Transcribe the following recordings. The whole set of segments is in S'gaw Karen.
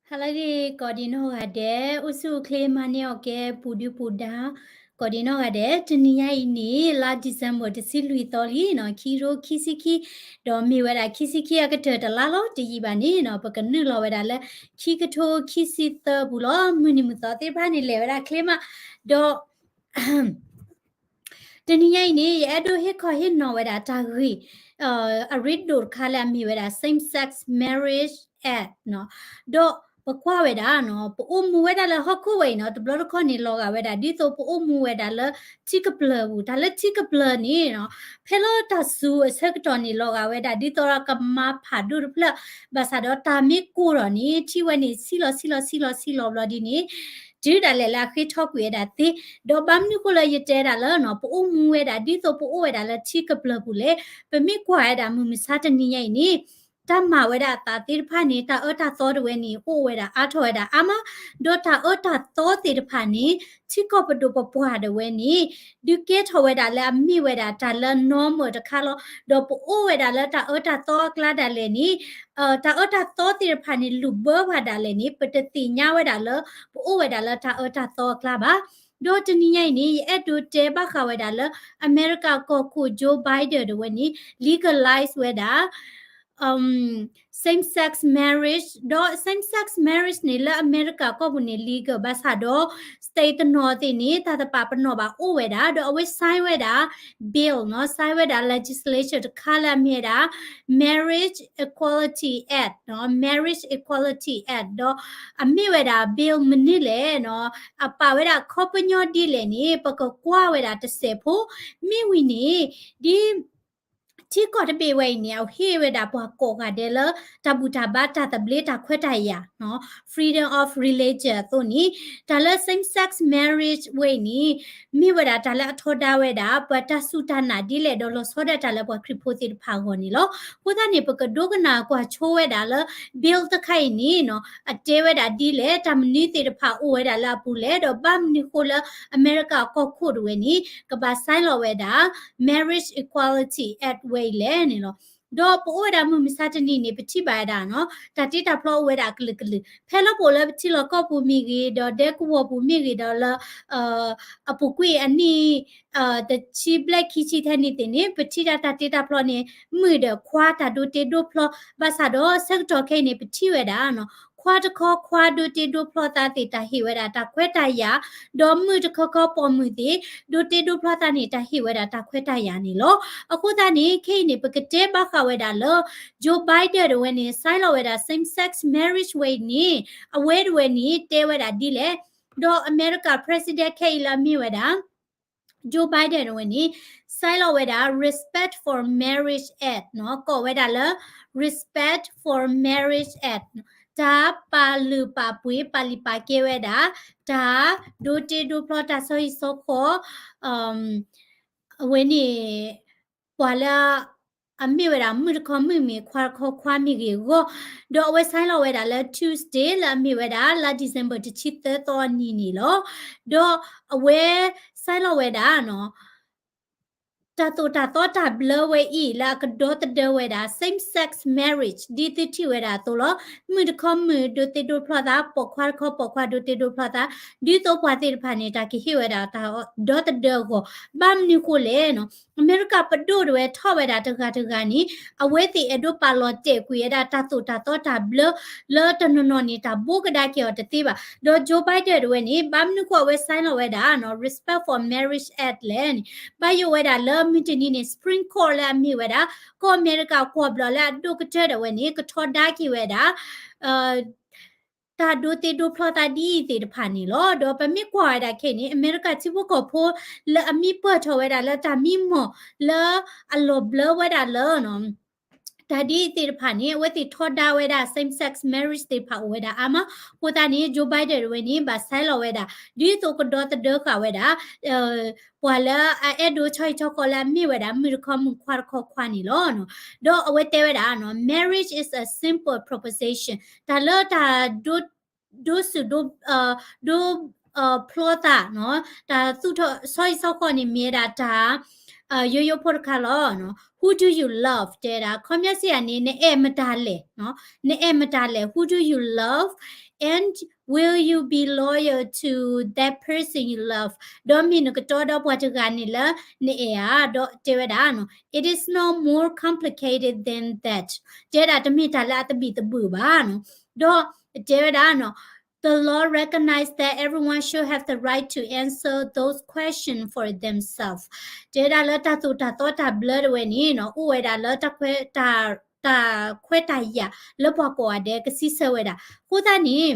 ဟါလၢအဂ့ၤ ကိးဒံးနီၢ်ဂၤဒဲး, အိၣ်ဆူၣ်အိၣ်ချ့မၤန့ၢ်အီၣ်ကဲ ပူၤဒုပူၤဒါ, ကိးဒံးနီၢ်ဂၤဒဲး, တနံၤညါအံၤန့ၣ် လါ December တဆံလွံၢ်သီလံနီၤ, ခံကထိခံဆံခံ, ဒီးမ့ၢ်ဝဲဒၣ်ခံဆံခံအကတၢၢ်တလါလီၤ. တယံာ်ဘၣ်န့ၣ်နီၤ ပကနုာ်လီၤဝဲဒၣ်လၢ ခံကထိခံဆံသၢအပူၤလီၤ. မုၢ်နံၤမုၢ်သီသ့ၣ်တဖၣ်န့ၣ် လဲၤဝဲဒၣ်ချ့မး, ဒီး တနံၤညါအံၤန့ၣ် ယအဲၣ်ဒိးဟ့ၣ်ခီဟ့ၣ်နီၤဝဲဒၣ်တၢ်ဂ့ၢ် အရ့ဒိၣ်တခါလၢအမ့ၢ်ဝဲဒၣ် Same Sex Marriage Act နီၤ, ဒီးပကွၢ်ဝဲဒၣ်နီၤ ပအိၣ်မူဝဲဒၣ်လၢဟီၣ်ခိၣ်ဝဲအံၤနီၤ တဘျီတခီၣ်န့ၣ် လီၤဂာ်ဝဲဒၣ် ဒ်သိးပအိၣ်မူဝဲဒၣ်လၢထံကပျၢၤပူၤ, တၢ်လၢထံကပျၢၤန့ၣ်နီၤ ဖဲလၢတၢ်စူၤအဆၢကတီၢ်န့ၣ် လီၤဂာ်ဝဲဒၣ် ဒ်သိးဒီးကမၤဖးဒိၣ်တဖျၢၣ်, ဘၣ်ဆၣ်ဒီးတၢ်မ့ၢ်ကိၢ်ထီၣ်န့ၣ် ထံဝဲန့ၣ် ဆံးလီၤ ဆံးလီၤ ဆံးလီၤ ဆံးလီၤဘျီဒ်န့ၣ် တုၤဒၣ်လဲာ်လၢအဃ့ထီကွံာ်ဝဲဒၣ်သ့, ဒီးဘၣ်မနုၤဃိလၢယတဲဒၣ်လၢနီၤ ပအိၣ်မူဝဲဒၣ် ဒ်သိးပအိၣ်ဝဲဒၣ်လၢထံကပျၢၤပူၤလဲၣ်, ပမ့ၢ်ကွၢ်ဝဲဒၣ်မုၢ်မဆါတနံၤညါအံၤန့ၣ် တၢ်မၤဝဲဒၣ်အသးသ့ၣ်တဖၣ်န့ၣ် တၢ်အၢတၢ်သီတဝဲန့ၣ် အိၣ်ဝဲဒၣ်အါထီၣ်ဝဲဒၣ်အါမး, ဒီးတၢ်အၢတၢ်သီသ့ၣ်တဖၣ်န့ၣ် ထံကီၢ်ပဒိၣ်ပပှၢ်တဝဲန့ၣ် ဒုးကဲထီၣ်ဝဲဒၣ်လၢအမ့ၢ်ဝဲဒၣ်တၢ်လၢ normal တခါလီၤ. ဒီးပအိၣ်ဝဲဒၣ်လၢတၢ်အၢတၢ်သီအကျါဒၣ်လဲာ်န့ၣ် တၢ်အၢတၢ်သီသ့ၣ်တဖၣ်န့ၣ် လူၤဘၢပှၤဒၣ်လဲာ်န့ၣ် ပတသ့ၣ်ညါဝဲဒၣ်လၢ ပအိၣ်ဝဲဒၣ်လၢတၢ်အၢတၢ်သီအကျါဘၣ်. ဒီးတနံၤညါအံၤန့ၣ် ယအဲၣ်ဒိးတဲဘၣ်ဃးဝဲဒၣ်လၢ အမဲရကၤကီၢ်ခိၣ် Joe Biden တဝဲန့ၣ် legalize ဝဲဒၣ် same sex marriage ဒီး same sex marriage န့ၣ် လၢအမဲရကၤကီၢ်ပူၤန့ၣ် legal ဘၣ်ဆၣ်ဒီး state တနီၤသ့ၣ်န့ၣ် တၢ်တပာ်ပနီၣ်ဘၣ်အိၣ်ဝဲဒၣ် ဒီးအဝဲ sign ဝဲဒၣ် bill နီၤ, sign ဝဲဒၣ် legislation တခါလၢအမ့ၢ်ဝဲဒၣ် Marriage Equality Act နီၤ, Marriage Equality Act ဒီးအမ့ၢ်ဝဲဒၣ် bill မနုၤလဲၣ်နီၤ, အပာ်ဝဲဒၣ်အခီပညီဒ်လဲၣ်န့ၣ် ပကကွၢ်ဝဲဒၣ်တစဲးဖိ, မ့ၢ်ဝံၤန့ၣ် ဒ် ထံကီၢ်တဘ့ၣ်ဝဲအံၤန့ၣ် အဟ့ၣ်ဝဲဒၣ်ပှၤကိးဂၤဒဲးလၢ တၢ်ဘူၣ်တၢ်ဘါ တၢ်သဘျ့ တၢ်ခွဲးတၢ်ယာ်နီၤ, freedom of religion အသိးန့ၣ် တၢ်လၢ same sex marriage ဝဲအံၤန့ၣ် မ့ၢ်ဝဲဒၣ်တၢ်လၢအထီဒါဝဲဒၣ် ပှၤတၢ်စူၢ်တၢ်နာ်ဒ်လဲၣ် ဒီးလီၤဆီဒၣ်တၢ်လၢပှၤခရံာ်ဖိသ့ၣ်တဖၣ်အဂီၢ်န့ၣ်လီၤ. အဃိသတးန့ၣ် ပကဒိကနၣ်ကွၢ်ဆိဝဲဒၣ်လၢ bill တခါအံၤန့ၣ်နီၤ အတဲဝဲဒၣ်ဒ်လဲၣ်, တၢ်မနုၤသ့ၣ်တဖၣ်အိၣ်ဝဲဒၣ်လၢအပူၤလဲၣ်, ဒီးဘၣ်မနုၤဃိလၢ အမဲရကၤကီၢ်ခိၣ်တဝဲန့ၣ် ကဘၣ် sign လီၤဝဲဒၣ် Marriage Equality Act ဝဲအံၤလဲၣ်န့ၣ်လီၤ. ဒီးပအိၣ်ဝဲဒၣ်မုၢ်မဆါတနံၤန့ၣ် ပထံၣ်ဘၣ်ဝဲဒၣ်နီၤ တၢ်တ့တၢ်ဖျီအိၣ်ဝဲဒၣ်အကလုာ်ကလုာ်, ဖဲလၢပအိၣ်လၢပထံလီၢ်ကီၢ်ပူၤမ့ၢ်ဂ့ၤ, ဒီးဒဲကဝီၤပူၤမ့ၢ်ဂ့ၤ, ဒီးလၢ အပူၤကွံာ်အနံၣ် တဆံဘျဲၣ်ခံဆံထဲန့ၣ်သ့ၣ်န့ၣ် ပထံၣ်ဒၣ်တၢ်တ့တၢ်ဖျီန့ၣ် မုၣ်ဒီးခွါတၢ်ဒိတ့ဒိဖျီ, ဘၣ်ဆၣ်ဒီးဆၢကတီၢ်ခဲအံၤန့ၣ် ပထံၣ်ဝဲဒၣ်နီၤ ခွါတခီခွါဒိတ့ဒိဖျီသးသ့ၣ် တၢ်ဟ့ၣ်ဝဲဒၣ်တၢ်ခွဲးတၢ်ယာ်, ဒီးမုၣ်တခီခီပိာ်မုၣ်သ့ၣ် ဒိတ့ဒိဖျီသးန့ၣ် တၢ်ဟ့ၣ်ဝဲဒၣ်တၢ်ခွဲးတၢ်ယာ်န့ၣ်လီၤ. အဃိသတးန့ၣ် ခဲအံၤန့ၣ် ပကတဲဘၣ်ဃးဝဲဒၣ်လၢ Joe Biden တဝဲန့ၣ် sign လီၤဝဲဒၣ် same sex marriage ဝဲအံၤန့ၣ် အဝဲတဝဲန့ၣ် တဲဝဲဒၣ်ဒ်လဲၣ်, ဒီးအမဲရကၤ president ခဲအံၤလၢအမ့ၢ်ဝဲဒၣ် Joe Biden တဝဲန့ၣ် sign လီၤဝဲဒၣ် Respect for Marriage Act နီၤ, ကိးဝဲဒၣ်လၢ Respect for Marriage Act တၢ်ပာ်လုၢ်ပာ်ပှ့ၤ ပာ်လုၢ်ပာ်ကဲဝဲဒၣ် တၢ်ဒိတ့ဒိဖျီတၢ်ဆီဟံၣ်ဆီဃီ အဝဲန့ၣ် ပှၤလၢ အမ့ၢ်ဝဲဒၣ်မုၣ်တခီမုၣ်မ့ၢ် ခွါတခီခွါမ့ၢ်ဂ့ၤအဂီၢ်, ဒီးအဝဲ sign လီၤဝဲဒၣ်လၢ Tuesday လၢအမ့ၢ်ဝဲဒၣ်လါ December တဆံသၢသီအနံၤန့ၣ်လီၤ. ဒီးအဝဲ sign လီၤဝဲဒၣ်နီၤ တၢ်သိၣ်တၢ်သီတၢ်ဘျၢဝဲအံၤ လၢအကဒီသဒၢဝဲဒၣ် same sex marriage ဒ်သုထံၣ်ဝဲဒၣ်အသိးလီၤ. မုၣ်တခီမုၣ်ဒိတ့ဒိဖျီသး, ပိာ်ခွါတခီပိာ်ခွါဒိတ့ဒိဖျီသး, ဒ်သိးပှၤသ့ၣ်တဖၣ်န့ၣ် တၢ်ကဟ့ၣ်ဝဲဒၣ်တၢ်ဒီသဒၢအဂီၢ်, ဘၣ်မနုၤဃိလဲၣ်နီၤ အမဲရကၤပဒိၣ်တဝဲထီၣ်ဝဲဒၣ်တဂၤတဂၤန့ၣ် အဝဲသ့ၣ်အဲၣ်ဒိးပာ်လီၤတဲာ်ကွံာ်ဝဲဒၣ်တၢ်သိၣ်တၢ်သီတၢ်ဘျၢ လၢတနီၤနီၤန့ၣ် တၢ်ဘိကဒါက့ၤအီၤတသ့ဘၣ်. ဒီး Joe Biden တဝဲန့ၣ် ဘၣ်မနုၤဃိအဝဲ sign လီၤဝဲဒၣ်နီၤ Respect for Marriage Act လဲၣ်န့ၣ် ဘၣ်ယိၣ်ဝဲဒၣ်လၢမုၢ်တနံၤန့ၣ် Supreme Court လၢအမ့ၢ်ဝဲဒၣ် ကီၢ်အမဲရကၤကွီၢ်ဘျီၣ်လၢအဒိၣ်ကတၢၢ်ဒၣ်ဝဲန့ၣ် ကထီဒါက့ၤဝဲဒၣ် တၢ်ဒိတ့ဒိဖျီသးဒ်အံၤသ့ၣ်တဖၣ်န့ၣ်လီၤ. ဒီးပမ့ၢ်ကွၢ်ဝဲဒၣ်ခဲအံၤန့ၣ် အမဲရကၤထံဖိကီၢ်ဖိ လၢအမံပၢၢ်ထီၣ်ဝဲဒၣ်လၢတၢ်မံမီၢ်လၢအလီၤဘျၢဝဲဒၣ်လၢ တၢ်ဒ်အံၤသ့ၣ်တဖၣ်န့ၣ် အဝဲသ့ၣ်ထီဒါဝဲဒၣ် same sex marriage သ့ၣ်တဖၣ်အိၣ်ဝဲဒၣ်အါမး, အဃိသတးန့ၣ် Joe Biden တဝဲန့ၣ် ဘၣ် sign လီၤဝဲဒၣ် ဒ်သိးကဒီသဒၢဃာ်ဝဲဒၣ် ပှၤလၢအအဲၣ်ဒိးဆီဟံၣ်ဆီဃီလၢအမ့ၢ်ဝဲဒၣ် မုၣ်တခီမုၣ်ခွါတခီခွါန့ၣ်လီၤ. ဒီးအဝဲတဲဝဲဒၣ်နီၤ marriage is a simple proposition တၢ်လၢတၢ်ဒိ ဒိစုဒိ ဒိ ဖျီသးနီၤ တၢ်သူၣ်ထီၣ်ဆီဟံၣ်ဆီဃီန့ၣ်မ့ၢ်ဝဲဒၣ်တၢ် ယိယိဖိတခါလီၤ. Who do you love တဲဒၣ် ခီပညီစံးယၤန့ၣ် နအဲၣ်မတၤလဲၣ်, နအဲၣ်မတၤလဲၣ်, who do you love and will you be loyal to that person you love ဒီးမ့ၢ်နကတီဒီးပှၤတဂၤန့ၣ်လၢနအဲၣ်ဧါ, ဒီးတဲဝဲဒၣ် it is not more complicated than that တဲဒၣ်တမ့ၢ်တၢ်လၢအသဘံၣ်သဘုၣ်ဘၣ်, ဒီးတဲဝဲဒၣ် The law recognizes that everyone should have the right to answer those questions for themselves တဲဒၣ်လၢတၢ်သိၣ်တၢ်သီတၢ်ဘျၢတဝဲန့ၣ် အိၣ်ဝဲဒၣ်လၢ တၢ်ခွဲးတၢ်ယာ်လၢပှၤကိးဂၤဒဲးကစံးဆၢဝဲဒၣ်. အဃိသတးန့ၣ်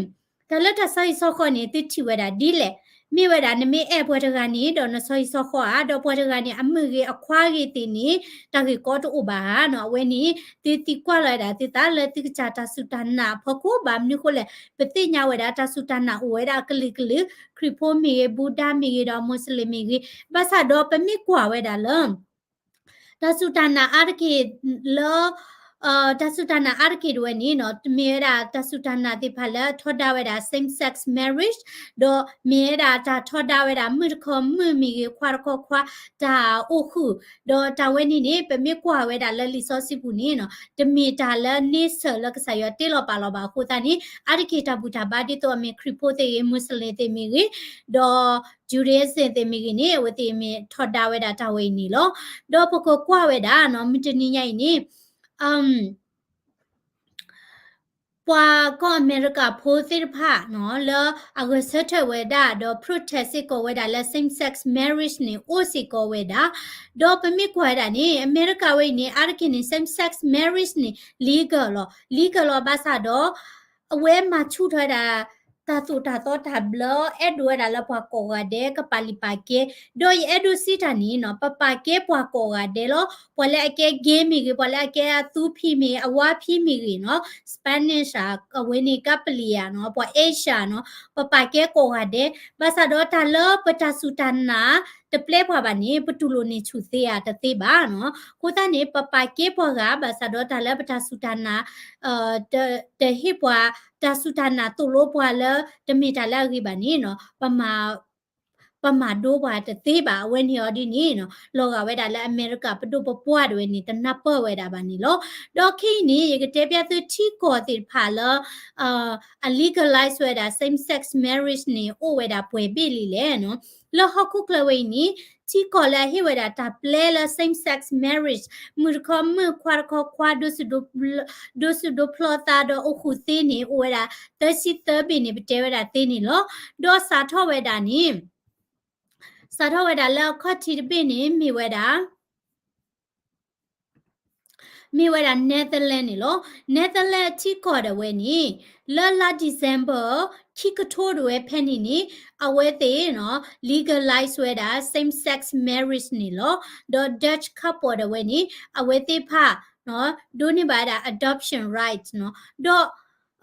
တၢ်လၢတၢ်ဆီဟံၣ်ဆီဃီန့ၣ် သုထံၣ်ဝဲဒၣ်ဒ်လဲၣ်, မ့ၢ်ဝဲဒၣ်နမ့ၢ်အဲၣ်ပှၤတဂၤန့ၣ် ဒီးနဆီဟံၣ်ဆီဃီဧါ, ဒီးပှၤတဂၤန့ၣ် အမုၣ်ဂ့ၤအခွါဂ့ၤသ့ၣ်န့ၣ် တၢ်ဂ့ၢ်ကီတအိၣ်ဘၣ်ဧါနီၤ. အဝဲန့ၣ် သုသံကွၢ်လီၤဝဲဒၣ်သုသးလၢသုကစၢ်တၢ်စူၢ်တၢ်နာ်အဖီခိၣ် ဘၣ်မနုၤဃိလဲၣ်, ပသ့ၣ်ညါဝဲဒၣ်တၢ်စူၢ်တၢ်နာ်အိၣ်ဝဲဒၣ်အကလုာ်ကလုာ်, ခရံာ်ဖိမ့ၢ်ဂ့ၤ, ဘူဒၤမ့ၢ်ဂ့ၤ, ဒီးမူးစလ့ၣ်မ့ၢ်ဂ့ၤ, ဘၣ်ဆၣ်ဒီးပမ့ၢ်ကွၢ်ဝဲဒၣ်လၢ တၢ်စူၢ်တၢ်နာ်အါတက့ၢ်လၢ တၢ်စူၢ်တၢ်နာ်အါတက့ၢ်တဝဲန့ၣ်နီၤ မ့ၢ်ဝဲဒၣ်တၢ်စူၢ်တၢ်နာ်သ့ၣ်တဖၣ်လၢအထီဒါဝဲဒၣ် same sex marriage ဒီးမ့ၢ်ဝဲဒၣ်တၢ်ထီဒါဝဲဒၣ် မုၣ်တခီမုၣ်မ့ၢ်ဂ့ၤ ခွါတခီခွါ တၢ်အိၣ်ဃုာ်, ဒီးတၢ်ဝဲန့ၣ်န့ၣ် ပမ့ၢ်ကွၢ်ဝဲဒၣ်လၢလံာ်စီဆှံပူၤန့ၣ်နီၤ တမ့ၢ်တၢ်လၢန့ဆၢၣ်လၢကစၢ်ယွၤတ့လီၤပာ်လီၤဘၣ်အဃိသတးန့ၣ် အါတက့ၢ်တၢ်ဘူၣ်တၢ်ဘါဒ်သိးအမ့ၢ်ခရံာ်ဖိသ့ၣ်ဂ့ၤ မူးစလ့ၣ်သ့ၣ်မ့ၢ်ဂ့ၤ ဒီး Judaism သ့ၣ်မ့ၢ်ဂ့ၤန့ၣ် အဝဲသ့ၣ်မ့ၢ်ထီဒါဝဲဒၣ်တၢ်ဝဲအံၤန့ၣ်လီၤ. ဒီးပကကွၢ်ဝဲဒၣ်နီၤ မုၢ်တနံၤညါအံၤန့ၣ် ပှၤကီၢ်အမဲရကၤဖိသ့ၣ်တဖၣ်နီၤ လၢအဂဲၤဆၢထၢၣ်ဝဲဒၣ် ဒီး protest စ့ၢ်ကီးဝဲဒၣ်လၢ same sex marriage န့ၣ် အိၣ်စ့ၢ်ကီးဝဲဒၣ်, ဒီးပမ့ၢ်ကွၢ်ဝဲဒၣ်န့ၣ် အမဲရကၤဝဲအံၤန့ၣ် အါတက့ၢ်န့ၣ် same sex marriage န့ၣ် legal လီၤ, legal လီၤဘၣ်ဆၣ်ဒီး အဝဲမၤဆူၣ်ထီၣ်ဝဲဒၣ် တၢ်သိၣ်တၢ်သီတၢ်ဘျၢ အဲၣ်ဒိးဝဲဒၣ်လၢပှၤကိးဂၤဒဲးကပာ်လုၢ်ပာ်ကဲ, ဒီးယအဲၣ်ဒိးစံးတၢ်န့ၣ်နီၤ ပပာ်ကဲပှၤကိးဂၤဒဲးလီၤ. ပှၤလၢအကဲ gay မ့ၢ်ဂ့ၤ, ပှၤလၢအကဲအသူဖံးမ့ၢ်ဂ့ၤ, အဝါဖံးမ့ၢ်ဂ့ၤနီၤ Spanish အဝဲန့ၣ် ကပလံၤယၤနီၤ ပှၤ Asia နီၤ ပပာ်ကဲကိးဂၤဒဲး, ဘၣ်ဆၣ်ဒီးတၢ်လၢပတၢ်စူၢ်တၢ်နာ်တပျဲပှၤဘၣ်န့ၣ် ပတူၢ်လိာ်န့ၢ်ဆူၣ်သ့ဧါတသ့ဘၣ်နီၤ. အဃိသတးန့ၣ် ပပာ်ကဲပှၤဂၤ ဘၣ်ဆၣ်ဒီးတၢ်လၢပတၢ်စူၢ်တၢ်နာ် တဟ့ၣ်ပှၤ တၢ်စူၢ်တၢ်နာ်သိၣ်လိပှၤလၢတမ့ၢ်တၢ်လၢအဂ့ၤဘၣ်န့ၣ်နီၤ ပမၤဒိပှၤတသ့ဘၣ်. အဝဲန့ၣ်အီၤဒ်န့ၣ်နီၤ လီၤဂာ်ဝဲဒၣ်လၢအမဲရကၤပဒိၣ်ပပှၢ်တဝဲန့ၣ် တနၢ်ပၢၢ်ဝဲဒၣ်ဘၣ်န့ၣ်လီၤ. ဒီးခဲအံၤန့ၣ် ယကတဲပျၢ်သုထံကီၢ်သ့ၣ်တဖၣ်လၢ အ legalize ဝဲဒၣ် same sex marriage န့ၣ် အိၣ်ဝဲဒၣ်ပှဲၤဘ့ၣ်လံလဲၣ်နီၤ. လၢဟီၣ်ခိၣ်ချၢဝဲအံၤန့ၣ် ထံကီၢ်လၢအဟ့ၣ်ဝဲဒၣ်တၢ်ပျဲလၢ same sex marriage မုၣ်တခီမုၣ်ခွါတခီခွါ ဒိးဆူၣ်ဒိးဖျီသးဒီးအိၣ်ဃုာ်သ့န့ၣ် အိၣ်ဝဲဒၣ်သၢဆံသၢဘ့ၣ်န့ၣ် ပတဲဝဲဒၣ်သ့န့ၣ်လီၤ. ဒီးစးထီၣ်ဝဲဒၣ်န့ၣ် စးထီၣ်ဝဲဒၣ်လၢအခီၣ်ထံးတဘ့ၣ်န့ၣ် မ့ၢ်ဝဲဒၣ် မ့ၢ်ဝဲဒၣ် Netherlands န့ၣ်လီၤ. Netherlands ထံကီၢ်ဒၣ်ဝဲန့ၣ် လၢလါ December ခံကထိတဝဲဖဲန့ၣ်န့ၣ် အဝဲသ့ၣ်နီၤ legalize ဝဲဒၣ် same sex marriage န့ၣ်လီၤ. ဒီး Dutch couple ဒၣ်ဝဲန့ၣ် အဝဲသ့ၣ်တဖၣ် ဒိးန့ၢ်ဘၣ်ဝဲဒၣ် adoption right နီၤ. ဒီး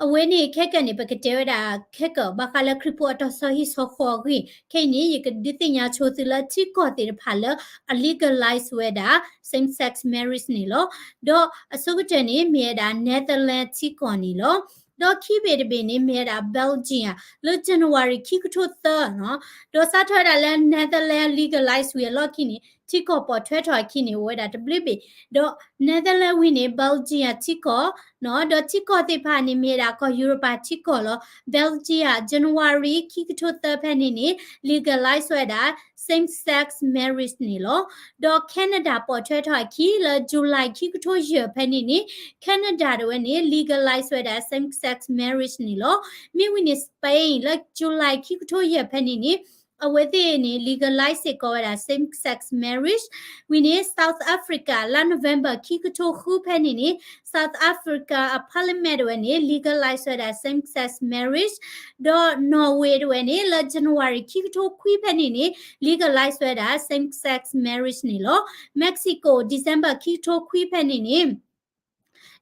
အဝဲန့ၣ်ခဲကနံၣ်န့ၣ် ပကတဲဝဲဒၣ်ခဲကနံၣ် ဘၣ်ဃးလၢခရံာ်ဖိအတၢ်ဆီဟံၣ်ဆီဃီအဂ့ၢ် ခဲအံၤန့ၣ် ယကဒုးသ့ၣ်ညါဆိသုလၢထံကီၢ်သ့ၣ်တဖၣ်လၢအ legalize ဝဲဒၣ် same sex marriage န့ၣ်လီၤ. ဒီးအဆိကတၢၢ်န့ၣ် မ့ၢ်ဝဲဒၣ် Netherlands ထံကီၢ်န့ၣ်လီၤ. ဒီးခံဘ့ၣ်တဘ့ၣ်န့ၣ် မ့ၢ်ဝဲဒၣ် Belgium လၢ January ခံကထိသၢနီၤ. ဒီးစးထီၣ်ဝဲဒၣ်လၢ Netherlands legalize ဝံၤအလီၢ်ခံန့ၣ် ထံကီၢ်ပိာ်ထွဲထီၣ်အခံန့ၣ် အိၣ်ဝဲဒၣ်တဘျုးဘ့ၣ် ဒီး Netherlands ဝံၤန့ၣ် Belgium ထံကီၢ်နီၤ. ဒီးထံကီၢ်သ့ၣ်တဖၣ်န့ၣ် မ့ၢ်ဝဲဒၣ်ကီၢ်ယူရပၤထံကီၢ်လီၤ. Belgium January ခံကထိသၢဖဲန့ၣ်န့ၣ် legalize ဝဲဒၣ် same sex marriage န့ၣ်လီၤ. ဒီး Canada ပိာ်ထွဲထီၣ်အခံလၢ July ခံကထိယဲၢ်ဖဲန့ၣ်န့ၣ် Canada ဒၣ်ဝဲန့ၣ် legalize ဝဲဒၣ် same sex marriage န့ၣ်လီၤ. မ့ၢ်ဝံၤန့ၣ် Spain လၢ July ခံကထိယဲၢ်ဖဲန့ၣ်န့ၣ် အဝဲသ့ၣ်န့ၣ် legalize စ့ၢ်ကီးဝဲဒၣ် same sex marriage ဝံၤန့ၣ် South Africa လါ November ခံကထိဃုဖဲန့ၣ်န့ၣ် South Africa အ parliament တဝဲန့ၣ် legalize ဝဲဒၣ် same sex marriage ဒီး Norway တဝဲန့ၣ် လၢ January ခံကထိခွံဖဲန့ၣ်န့ၣ် legalize ဝဲဒၣ် same sex marriage န့ၣ်လီၤ. Mexico December ခံကထိခွံဖဲန့ၣ်န့ၣ်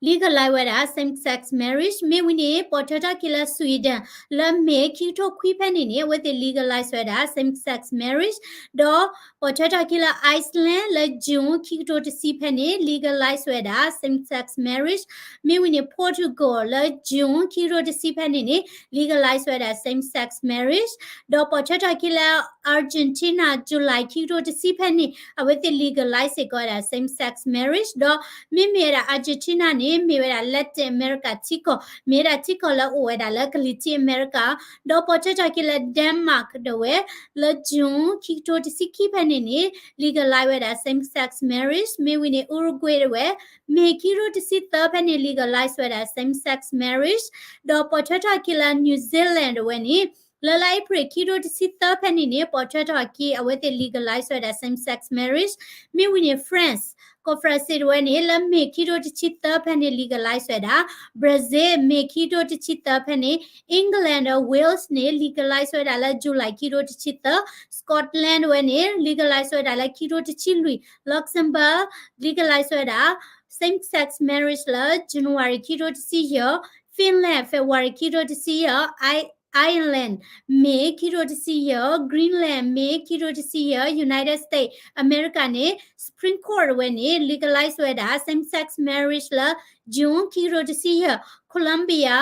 legalize ဝဲဒၣ် same sex marriage မ့ၢ်ဝံၤန့ၣ် ပိာ်ထွဲထီၣ်က့ၤလၢ Sweden လၢမ့ၤခံကထိခွံဖဲန့ၣ်န့ၣ် အဝဲသ့ၣ် legalize ဝဲဒၣ် same sex marriage ဒီးပိာ်ထွဲထီၣ်က့ၤလၢ Iceland လၢ June ခံကထိတဆံဖဲန့ၣ် legalize ဝဲဒၣ် same sex marriage မ့ၢ်ဝံၤန့ၣ် Portugal လၢ June ခံကထိတဆံဖဲန့ၣ်န့ၣ် legalize ဝဲဒၣ် same sex marriage ဒီးပိာ်ထွဲထီၣ်က့ၤလၢ Argentina July ခံကထိတဆံဖဲန့ၣ် အဝဲသ့ၣ် legalize စ့ၢ်ကီးဝဲဒၣ် same sex marriage ဒီးမ့မ့ၢ်ဝဲဒၣ် Argentina န့ၣ် မ့ၢ်ဝဲဒၣ် Latin America ထံကီၢ် မ့ၢ်ဝဲဒၣ်ထံကီၢ်လၢအိၣ်ဝဲဒၣ်လၢကလံၤထံးအမဲရကၤ ဒီးပိာ်ထွဲထီၣ်က့ၤလၢ Denmark ဒၣ်ဝဲ လၢ June ခံကထိတဆံခံဖဲန့ၣ်န့ၣ် legalize ဝဲဒၣ် same sex marriage မ့ၢ်ဝံၤန့ၣ် Uruguay ဒၣ်ဝဲ မ့ၤခံကထိတဆံသၢဖဲန့ၣ် legalize ဝဲဒၣ် same sex marriage ဒီးပိာ်ထွဲထီၣ်က့ၤလၢ New Zealand ဒၣ်ဝဲန့ၣ် လၢလါအ့ဖြ့ၣ်ခံကထိတဆံသၢဖဲန့ၣ်န့ၣ် ပိာ်ထွဲထီၣ်က့ၤ အဝဲသ့ၣ် legalize ဝဲဒၣ် same sex marriage မ့ၢ်ဝံၤန့ၣ် France ကီၢ် France ဒၣ်ဝဲန့ၣ် လၢမ့ၤခံကထိတဆံသၢဖဲန့ၣ် legalize ဝဲဒၣ် Brazil မ့ၤခံကထိတဆံသၢဖဲန့ၣ် England ဒီး Wales န့ၣ် legalize ဝဲဒၣ်လၢ July ခံကထိတဆံသၢ Scotland ဒၣ်ဝဲန့ၣ် legalize ဝဲဒၣ်လၢခံကထိတဆံလွံၢ် Luxembourg legalize ဝဲဒၣ် same sex marriage လၢ January ခံကထိတဆံယဲၢ် Finland February ခံကထိတဆံယဲၢ် Ireland မ့ၤခံကထိတဆံယဲၢ် Greenland မ့ၤခံကထိတဆံယဲၢ် United States အမဲရကၤန့ၣ် Supreme Court ဒၣ်ဝဲန့ၣ် legalize ဝဲဒၣ် same sex marriage လၢ June ခံကထိတဆံယဲၢ် Colombia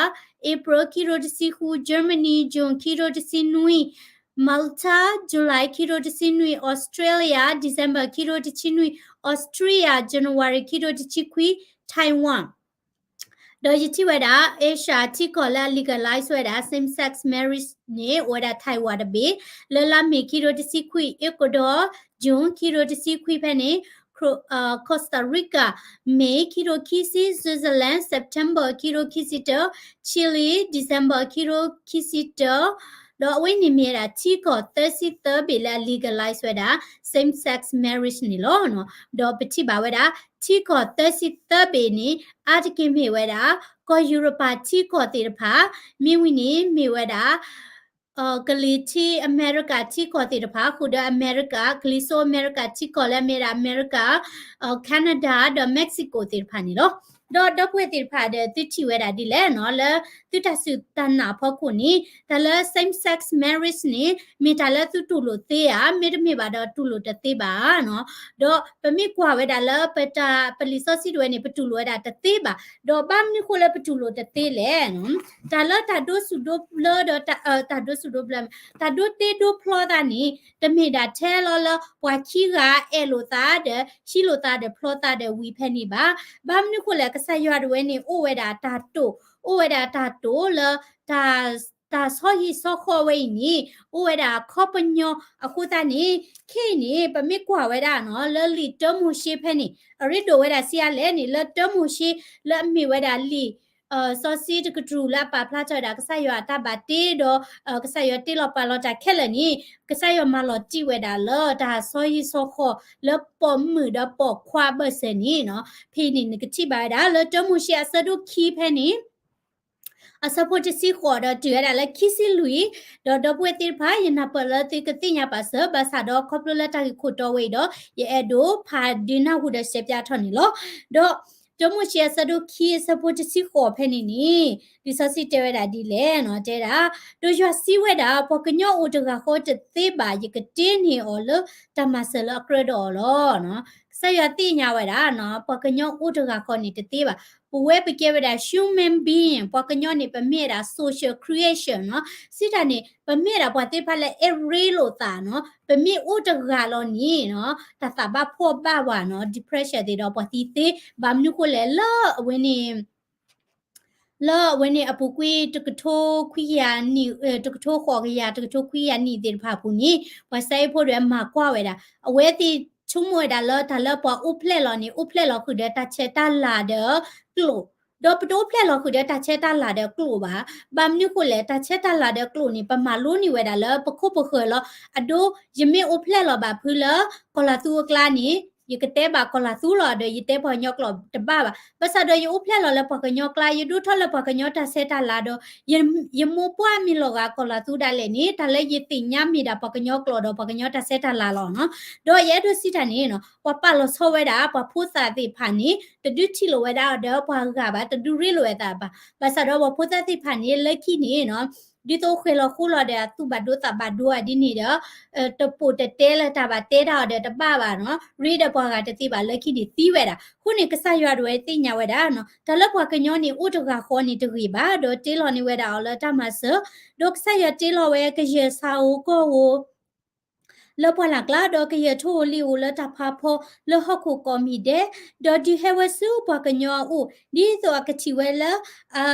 April ခံကထိတဆံဃု Germany June ခံကထိတဆံနွံ Malta July ခံကထိတဆံနွံ Australia December ခံကထိတဆံနွံ Austria January ခံကထိတဆံခွံ Taiwan ဒီးယထံၣ်ဝဲဒၣ် Asia ထံကီၢ်လၢအ legalize ဝဲဒၣ် same sex marriage န့ၣ် အိၣ်ဝဲဒၣ် Taiwan တဘ့ၣ် လၢလါမ့ၤခံကထိတဆံခွံ Ecuador June ခံကထိတဆံခွံဖဲန့ၣ် Costa Rica May ခံကထိခံဆံ Switzerland September ခံကထိခံဆံတၢ Chile December ခံကထိခံဆံတၢ ဒီးအဝဲန့ၣ်မ့ၢ်ဝဲဒၣ်ထံကီၢ်သၢဆံသၢဘ့ၣ်လၢအ legalize ဝဲဒၣ် same sex marriage န့ၣ်လီၤ. ဒီးပထံၣ်ဘၣ်ဝဲဒၣ် ထံကီၢ်သၢဆံသၢဘ့ၣ်န့ၣ် အါတက့ၢ်မ့ၢ်ဝဲဒၣ် ကီၢ်ယူရပၤထံကီၢ်သ့ၣ်တဖၣ် မ့ၢ်ဝံၤန့ၣ် မ့ၢ်ဝဲဒၣ် ကလံၤထံးအမဲရကၤထံကီၢ်သ့ၣ်တဖၣ် ဃုာ်ဒီးအမဲရကၤ ကလံၤစိးအမဲရကၤထံကီၢ်လၢအမ့ၢ်ဝဲဒၣ်အမဲရကၤ Canada ဒီး Mexico သ့ၣ်တဖၣ်န့ၣ်လီၤ. ဒီးဒီပုၢ်ဝဲၢ်သ့ၣ်တဖၣ်ဒီး သုထံၣ်ဝဲဒၣ်ဒ်လဲၣ်နီၤ လၢသုတၢ်စူၢ်တၢ်နာ်အဖီခိၣ်န့ၣ် တၢ်လၢ same sex marriage န့ၣ် မ့ၢ်တၢ်လၢသုတူၢ်လိာ်သ့ဧါ မ့တမ့ၢ်ဘၣ်ဒီးတူၢ်လိာ်တသ့ဘၣ်နီၤ. ဒီးပမ့ၢ်ကွၢ်ဝဲဒၣ်လၢပတၢ်ပလံာ်စီဆှံဒၣ်ဝဲန့ၣ် ပတူၢ်လိာ်ဝဲဒၣ်တသ့ဘၣ်. ဒီးဘၣ်မနုၤဃိလၢပတူၢ်လိာ်တသ့လဲၣ်နီၤ. တၢ်လၢတၢ်ဒိးစူၣ်ဒိးဘျၢဒီး တၢ်ဒိးစူၣ်ဒိးဘျၢ တၢ်ဒိးတ့ဒိးဖျီသးန့ၣ် တမ့ၢ်ဒၣ်ထဲလီၤလၢပှၤခံဂၤအဲၣ်လိာ်သးဒီး ဟံးလိာ်သးဒီးဖျီသးဒီးဝံၤဖဲန့ၣ်ဘၣ်. ဘၣ်မနုၤဃိလဲၣ် ကစၢ်ယွၤဒၣ်ဝဲန့ၣ် အိၣ်ဝဲဒၣ်တၢ်တိာ် အိၣ်ဝဲဒၣ်တၢ်တိာ်လၢ တၢ်ဆီဟံၣ်ဆီဃီဝဲအံၤန့ၣ် အိၣ်ဝဲဒၣ်အခီပညီအဃိသတးန့ၣ် ခဲအံၤန့ၣ် ပမ့ၢ်ကွၢ်ဝဲဒၣ်နီၤ လၢလံာ်တၢမိၤၡ့ဖဲန့ၣ် အရ့ဒိၣ်ဝဲဒၣ်ဆံးအါလဲၣ်န့ၣ် လၢတၢမိၤၡ့ လၢအမ့ၢ်ဝဲဒၣ်လံာ် စီဆှံတကတြူၢ်လၢအပာ်ဖျါထီၣ်ဝဲဒၣ် ကစၢ်ယွၤအတၢ်ဘၣ်တ့ဒီး ကစၢ်ယွၤတ့လီၤပာ်လီၤတၢ်ခဲလၢာ်န့ၣ် ကစၢ်ယွၤမၤလီၤတံၢ်ဝဲဒၣ်လၢတၢ်ဆီဟံၣ်ဆီဃီ လၢပိာ်မုၣ်ဒီးပိာ်ခွါအဘၢၣ်စၢၤန့ၣ်နီၤ. ဖဲအံၤန့ၣ် နကထံၣ်ဘၣ်ဝဲဒၣ်လၢတၢမိၤၡ့အဆၢဒိၣ်ခံဖဲန့ၣ် အဆၢဖိတဆံဃိးဒီးတုၤဝဲဒၣ်လၢခံဆံလွံၢ်, ဒီးဒီပုၢ်ဝဲၢ်သ့ၣ်တဖၣ် ယနၢ်ပၢၢ်လၢသုကသ့ၣ်ညါပာ်စၢၤ, ဘၣ်ဆၣ်ဒီးခီဖျိလၢတၢ်ဂ့ၢ်ခိၣ်တီဝဲအံၤဒီး ယအဲၣ်ဒိးဖးဒုးနၢ်ဟူဒီးရှဲပၠးထီၣ်န့ၣ်လီၤ. ဒီးတၢမိၤၡ့အဆၢဒိၣ်ခံအဆၢဖိတဆံဃိးဖဲန့ၣ်န့ၣ် လံာ်စီဆှံတဲဝဲဒၣ်ဒ်လဲၣ်နီၤ, တဲဒၣ်, ဒီးယွၤစံးဝဲဒၣ်, ပှၤကညီအိၣ်တဂၤဃီတသ့ဘၣ်, ယကတ့န့ၢ်အီၤလၢတၢ်မၤစၢၤလၢအကြၢးဒီးအီၤလီၤ. ကစၢ်ယွၤသ့ၣ်ညါဝဲဒၣ်နီၤ, ပှၤကညီအိၣ်တဂၤဃီန့ၣ်တသ့ဘၣ်. ပဝဲပကဲဝဲဒၣ် human being ပှၤကညီန့ၣ် ပမ့ၢ်ဝဲဒၣ် social creation နီၤ. စံးတၢ်န့ၣ် ပမ့ၢ်ဝဲဒၣ်ပှၤသ့ၣ်တဖၣ်လၢအဲၣ်ရ့လိာ်သးနီၤ. ပမ့ၢ်အိၣ်တဂၤလီၤန့ၣ်နီၤ, တၢ်သးဘၣ်ဖှီၣ်ဘၣ်ဝဲနီၤ, depression သ့ၣ်ဒီးပှၤသံသ့, ဘၣ်မနုၤဃိလဲၣ် လၢအဝဲန့ၣ် လၢအဝဲန့ၣ်အပူၤကွံာ်တကထိခွံကယၤနံၣ်, တကထိဃိးကယၤ, တကထိခွံကယၤနံၣ်သ့ၣ်တဖၣ်အပူၤန့ၣ် ပှၤစဲအ့ၣ်ဖိဒၣ်ဝဲမၤကွၢ်ဝဲဒၣ်, အဝဲသ့ၣ်ဆိကမိၣ်ဝဲဒၣ်လၢတၢ်လၢပှၤအိၣ်ဖျဲၣ်လီၤန့ၣ် အိၣ်ဖျဲၣ်လီၤဃုာ်ဒီးတၢ်ဆဲးတၢ်လၤဒီးကျိာ်, ဒီးပတအိၣ်ဖျဲၣ်လီၤဃုာ်ဒီးတၢ်ဆဲးတၢ်လၤဒီးကျိာ်ဘၣ်. ဘၣ်မနုၤဃိလဲၣ်, တၢ်ဆဲးတၢ်လၤဒီးကျိာ်န့ၣ် ပမၤလိန့ၢ်ဝဲဒၣ်လၢပခိၣ်ပဃၢၤလီၤ. အဒိ ယမ့ၢ်အိၣ်ဖျဲၣ်လီၤဘၣ်ဖုလၢ ကီၤလၤသူအကျါန့ၣ် ယကတဲဘၣ်ကီၤလၤသူလီၤဒီး ယတဲပှၤကညီကျိာ်တဘၣ်ဘၣ်. ဘၣ်ဆၣ်ဒီးယအိၣ်ဖျဲၣ်လီၤလၢပှၤကညီကျါ, ယဒိၣ်ထီၣ်လၢပှၤကညီတၢ်ဆဲးတၢ်လၤဒီး ယ, ယမိၢ်ပှၢ်မ့ၢ်လီၤဂာ်ကီၤလၤသူဒၣ်လဲာ်န့ၣ် တၢ်လၢယသ့ၣ်ညါမ့ၢ်ဒၣ်ပှၤကညီကျိာ်ဒီးပှၤကညီတၢ်ဆဲးတၢ်လၤလီၤနီၤ. ဒီးယအဲၣ်ဒိးစံးတၢ်န့ၣ်နီၤ, ပှၤပာ်လီၤဆီဝဲဒၣ် ပှၤဖိသၣ်သ့ၣ်တဖၣ်န့ၣ် တဒုးထံၣ်လိာ်ဝဲဒၣ်ဒီးပှၤဂၤဘၣ်, တဒုးရ့လိာ်ဝဲသးဘၣ်. ဘၣ်ဆၣ်ဒီးပှၤဖိသၣ်သ့ၣ်တဖၣ်န့ၣ် လၢခံန့ၣ်နီၤ ဒ်သိးဃဲၤလီၤဃိလီၤဒီးအသူၣ်ဘၣ်ဒိသးဘၣ်ဒိအီၤဒ်န့ၣ်ဒီး တပိာ်တတဲလၢတၢ်ဘၣ်တဲတၢ်အီၤဒီးတဘၣ်ဘၣ်နီၤ, ရ့ဒီးပှၤဂၤတသ့ဘၣ်, လၢခံန့ၣ်သံဝဲဒၣ်. အဃိန့ၣ် ကစၢ်ယွၤဒၣ်ဝဲသ့ၣ်ညါဝဲဒၣ်နီၤ, တၢ်လၢပှၤကညီန့ၣ်အိၣ်တဂၤဃီန့ၣ်တဂ့ၤဘၣ်, ဒီးတ့လီၤန့ၢ်ဝဲဒၣ်အီၤလၢတၢ်မၤစၢၤ, ဒီးကစၢ်ယွၤတ့လီၤဝဲကယဲၢ်ဆၣ်ဧိၤကီၢ်ဧိၤ လၢပှၢ်လၢ်ကျါ, ဒီးကယဲၢ်ထိၣ်ဧိၤလံၣ်ဧိၤလၢတၢ်ဖးဖီလၢဟီၣ်ခိၣ်ကိးမံၤဒဲး, ဒီးဒုးဟဲဝဲဆူပှၤကညီအအိၣ် ဒ်သိးအကထံၣ်ဝဲလၢ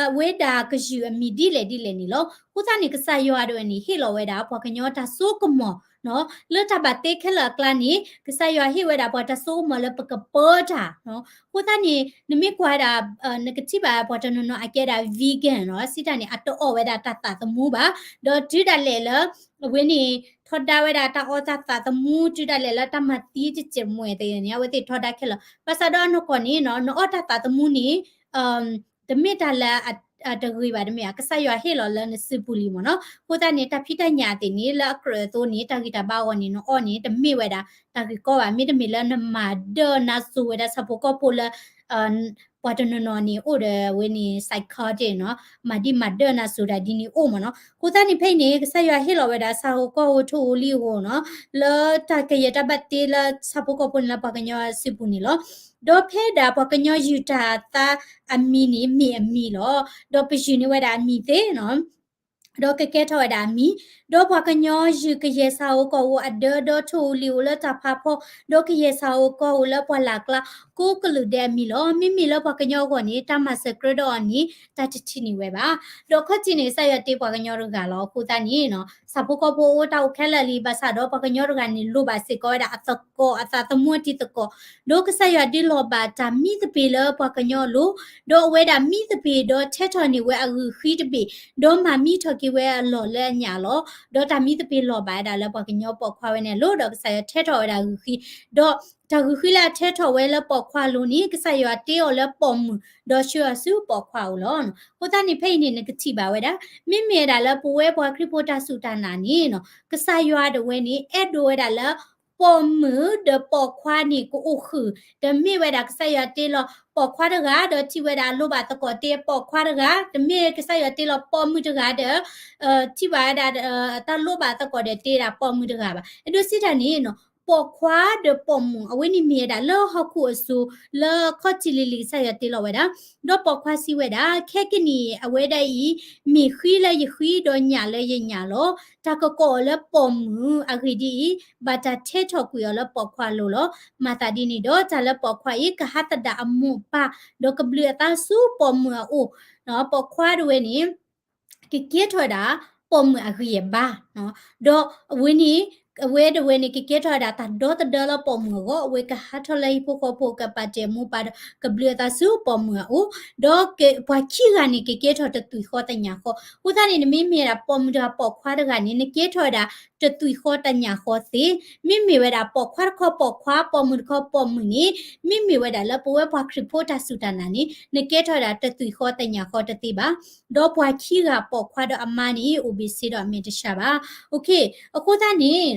အဝဲဒၣ်ကယုၢ်အမံၤဒ်လဲၣ်ဒ်လဲၣ်န့ၣ်လီၤ. အဃိသတးန့ၣ် ကစၢ်ယွၤဒၣ်ဝဲန့ၣ် ဟ့ၣ်လီၤဝဲဒၣ်ပှၤကညီတၢ်စိကမီၤနီၤ, လၢတၢ်ဘၣ်တ့ခဲလၢာ်အကျါန့ၣ် ကစၢ်ယွၤဟ့ၣ်ဝဲဒၣ်ပှၤတၢ်စိကမီၤလၢပကပၢတၢ်နီၤ. အဃိသတးန့ၣ် နမ့ၢ်ကွၢ်ဝဲဒၣ် နကထံၣ်ဘၣ်ပှၤတနီၤနီၤအကဲဒၣ် vegan နီၤ, စံးတၢ်န့ၣ် အတအီၣ်ဝဲဒၣ်တၢ်သးသမူဘၣ်, ဒီးတုၤဒၣ်လဲာ်လၢ အဝဲန့ၣ် ထီဒါဝဲဒၣ်တၢ်အီၣ်တၢ်သးသမူ တုၤဒၣ်လဲာ်လၢတၢ်မၤသံတစဲးမွဲသ့ၣ်န့ၣ် အဝဲသ့ၣ်ထီဒါခဲလၢာ်. ဘၣ်ဆၣ်ဒီးအနီၢ်ကီၢ်န့ၣ်နီၤ နအီၣ်တၢ်သးသမူန့ၣ် တမ့ၢ်တၢ်လၢအတဂ့ၤဘၣ်တမ့ၢ်ဧါ, ကစၢ်ယွၤဟ့ၣ်လီၤလၢနစုပူၤလံမ့ၢ်နီၤ. အဃိသတးန့ၣ် တၢ်ဖံးတၢ်ညၣ်သ့ၣ်န့ၣ် လၢအကြၢးအသိးန့ၣ် တၢ်ဂံၢ်တၢ်ဘါအဂီၢ်န့ၣ် နအီၣ်န့ၣ် တမ့ၢ်ဝဲဒၣ်တၢ်ဂ့ၢ်ကီဘၣ်. မ့တမ့ၢ်လၢနမၤဒၢနၤစိၤဝဲဒၣ်ဆၣ်ဖိကီၢ်ဖိလၢ ပှၤတနီၤနီၤန့ၣ် အိၣ်ဒီးဝဲန့ၣ် psychotic နီၤ, မၤဒံးမၤဒၢနၤစိၤတၢ်ဒ်န့ၣ်အိၣ်မ့ၢ်နီၤ. အဃိသတးန့ၣ်ဖဲအံၤန့ၣ် ကစၢ်ယွၤဟ့ၣ်လီၤဝဲဒၣ်ဆၣ်ဧိၤကီၢ်ဧိၤထိၣ်ဧိၤလံၣ်ဧိၤနီၤ, လၢတၢ်ကယဲၢ်တၢ်ဘၣ်တ့လၢဆၣ်ဖိကီၢ်ဖိန့ၣ်လၢပှၤကညီစုပူၤန့ၣ်လီၤ. ဒီးဖဲဒၣ်ပှၤကညီယုၢ်တၢ်သးအမံၤန့ၣ် မ့ၢ်အမံၤလီၤ. ဒီးပယုၢ်န့ၢ်ဝဲဒၣ်အမံၤသ့နီၤ ဒီးကကဲထီၣ်ဝဲဒၣ်အမံၤ, ဒီးပှၤကညီယုၢ်ကယဲၢ်ဆၣ်ဧိၤကီၢ်ဧိၤအဒၢ ဒီးထိၣ်ဧိၤလံၣ်ဧိၤလၢတၢ်ဖးဖီ, ဒီးကယဲၢ်ဆၣ်ဧိၤကီၢ်ဧိၤလၢပှၢ်လၢ်ကျါ ကိးကလုာ်ဒဲးအမံၤလီၤ. မ့မ့ၢ်လၢပှၤကညီအဂီၢ်န့ၣ် တၢ်မၤစၢၤကြၢးဒီးအီၤန့ၣ် တၢ်တထံၣ်န့ၢ်ဝဲဘၣ်. ဒီးခီၣ်ထံးန့ၣ် ကစၢ်ယွၤတ့ပှၤကညီတဂၤလီၤ. အဃိသတးန့ၣ်နီၤ ဆၣ်ဖိကီၢ်ဖိအိၣ်တၢ်အိၣ်ခဲလၢာ်လံ, ဘၣ်ဆၣ်ဒီးပှၤကညီတဂၤန့ၣ် လိၣ်ဘၣ်စ့ၢ်ကီးဝဲဒၣ်အသကိး အသးသမူအတံၤသကိး, ဒီးကစၢ်ယွၤဒုးလီၤဘၣ်တၢ်မံသပ့ၤလၢပှၤကညီအလိၤ, ဒီးအဝဲဒၣ်မံသပ့ၤ ဒီးထဲထီၣ်န့ၢ်ဝဲအဂုာ်ဃံတဘ့ၣ်, ဒီးမၤမံထီၣ်က့ၤဝဲအလီၢ်လၢအညၣ်လီၤ. ဒီးတၢ်မံသပ့ၤလီၤဘၣ်ဝဲဒၣ်လၢပှၤကညီပိာ်ခွါဝဲန့ၣ်အလိၤ, ဒီးကစၢ်ယွၤထဲထီၣ်ဝဲဒၣ်ဂုာ်ဃံ, ဒီးတၢ်ဂုာ်ဃံလၢအထဲထီၣ်ဝဲလၢပိာ်ခွါအလိၤန့ၣ် ကစၢ်ယွၤတ့အီၤလၢပိာ်မုၣ် ဒီးဆှၢအီၤဆူပိာ်ခွါအအိၣ်လီၤ. အဃိသတးန့ၣ်ဖဲအံၤန့ၣ် နကထံၣ်ဘၣ်ဝဲဒၣ် မ့မ့ၢ်ဝဲဒၣ်လၢပဝဲပှၤခရံာ်ဖိတၢ်စူၢ်တၢ်နာ်န့ၣ်နီၤ ကစၢ်ယွၤဒၣ်ဝဲန့ၣ် အဲၣ်ဒိးဝဲဒၣ်လၢ ပိာ်မုၣ်ဒီးပိာ်ခွါန့ၣ်ကအိၣ်ဃုာ်, တမ့ၢ်ဝဲဒၣ်ကစၢ်ယွၤတ့လီၤပိာ်ခွါတဂၤ ဒီးထံၣ်ဝဲဒၣ်အလိၣ်ဘၣ်သကိးတ့ပိာ်ခွါတဂၤ, တမ့ၢ်ကစၢ်ယွၤတ့လီၤပိာ်မုၣ်တဂၤဒီး ထံၣ်ဘၣ်ဝဲဒၣ် တၢ်လိၣ်ဘၣ်သကိးဒီးတ့ဒၣ်ပိာ်မုၣ်တဂၤဘၣ်. အဲၣ်ဒိးစံးတၢ်န့ၣ်နီၤ ပိာ်ခွါဒီးပိာ်မုၣ် အဝဲန့ၣ်မ့ၢ်ဝဲဒၣ်လၢဟီၣ်ခိၣ်အစိၤ လၢခီၣ်ထံးလံၤလံၤကစၢ်ယွၤတ့လီၤဝဲဒၣ်, ဒီးပိာ်ခွါစံးဝဲဒၣ် ခဲကနံၣ်အံၤ အဝဲဒၣ်အံၤ မ့ၢ်ဃံလၢယဃံဒီးညၣ်လၢယညၣ်လီၤ. တၢ်ကကိးအီၤလၢပိာ်မုၣ်အဂ့ၢ်ဒ်အံၤ, ဘၣ်တၢ်ထဲထီၣ်ကွံာ်အီၤလၢပိာ်ခွါအလိၤလီၤ. မၤသးဒ်န့ၣ်ဒီး တၢ်လၢပိာ်ခွါအံၤ ကဟးသဒၣ်အမိၢ်အပၢ်, ဒီးကဘျုးအသးဆူပိာ်မုၣ်အအိၣ်, ပိာ်ခွါဒၣ်ဝဲန့ၣ် ကကဲထီၣ်ဝဲဒၣ် ပိာ်မုၣ်အဂံၢ်အဘါ, ဒီးအဝဲန့ၣ် အဝဲဒၣ်ဝဲန့ၣ် ကကဲထီၣ်ဝဲဒၣ်တၢ်ဒီသဒၢလၢပိာ်မုၣ်အဂီၢ်, အဝဲကဟးထီၣ်လၢဟံၣ်ဖိဃီဖိ ကပာ်တ့ၢ်အမိၢ်အပၢ်ဒီး ကဘျုးအသးဆူပိာ်မုၣ်အအိၣ်, ဒီးပှၤခံဂၤန့ၣ် ကကဲထီၣ်တသွံၣ်ဃီတညၣ်ဃီ. အဃိသတးန့ၣ် နမ့မ့ၢ်ဒၣ်ပိာ်မုၣ်တဂၤပိာ်ခွါတဂၤန့ၣ် နကဲထီၣ်ဝဲဒၣ်တသွံၣ်ဃီတညၣ်ဃီသ့, မ့မ့ၢ်ဝဲဒၣ်ပိာ်ခွါတခီပိာ်ခွါ ပိာ်မုၣ်တခီပိာ်မုၣ်န့ၣ် မ့မ့ၢ်ဝဲဒၣ်လၢပဝဲပှၤခရံာ်ဖိတၢ်စူၢ်တၢ်နာ်န့ၣ် နကဲထီၣ်ဝဲဒၣ်တသွံၣ်ဃီတညၣ်ဃီတသ့ဘၣ်. ဒီးပှၤခံဂၤပိာ်ခွါဒီးအမါန့ၣ် အိၣ်ဘ့ၣ်ဆ့ဒီးအမဲာ်တဆှးဘၣ်. အဃိသတးန့ၣ်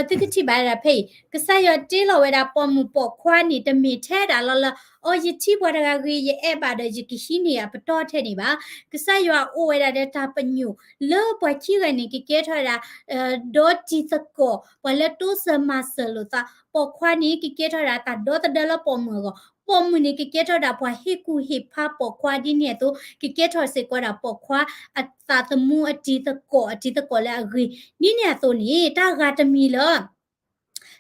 သုကထံၣ်ဘၣ်ဝဲဒၣ်ဖဲအံၤ ကစၢ်ယွၤတ့လီၤဝဲဒၣ်ပိာ်မုၣ်ပိာ်ခွါန့ၣ် တမ့ၢ်ထဲဒၣ်လီၤလၢ အိ ယထံၣ်ပှၤတဂၤဂ့ၤ ယအဲၣ်ဘၣ်ဒီးယကဟံးန့ၢ်အပတီၢ်ထဲန့ၣ်ဘၣ်. ကစၢ်ယွၤအိၣ်ဝဲဒၣ်ဒီးတၢ်ပညိၣ်လၢပှၤခံဂၤန့ၣ် ကကဲထီၣ်ဝဲဒၣ် ဒီတံၤသကိး ပှၤလၢတိစၢၤမၤစၢၤလိာ်သး, ပိာ်ခွါန့ၣ် ကကဲထီၣ်ဝဲဒၣ်တၢ်ဒီသဒၢလၢပိာ်မုၣ်အဂီၢ်, ပိာ်မုၣ်န့ၣ် ကကဲထီၣ်ဝဲဒၣ်ပှၤဟ့ၣ်ကူၣ်ဟ့ၣ်ဖးပိာ်ခွါဒ်န့ၣ်အသိး ကကဲထီၣ်စ့ၢ်ကီးဝဲဒၣ်ပိာ်ခွါအသးသမူအတံၤသကိး အတံၤသကိးလၢအဂ့ၤ ဒ်န့ၣ်အသိးန့ၣ် တၢ်ဂၤတမံၤလၢ